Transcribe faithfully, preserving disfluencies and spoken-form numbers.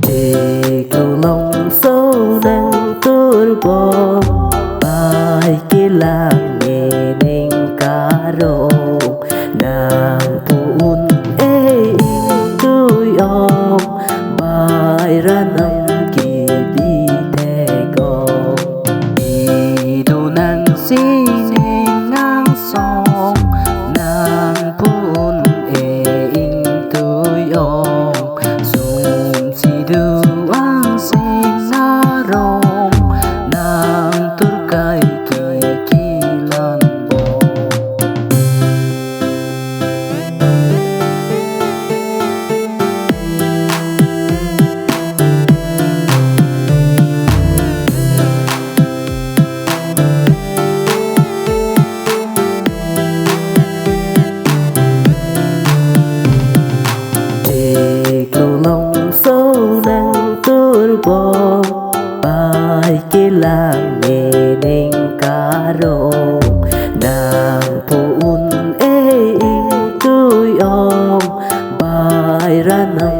Chiklo longso nangturbom, bai kelang nening karong, nangpu-un-e ingtui ong, bai ra nangkebi thek ong. Ido nangsining angsong, nangpu-un-e ingtui ong, sumsi do angsing arong, nangtur kai kiki langbom. Chiklo longso nangturbom, bai kelang nening karong, nangpu-un-e ingtui ong, bai ra nang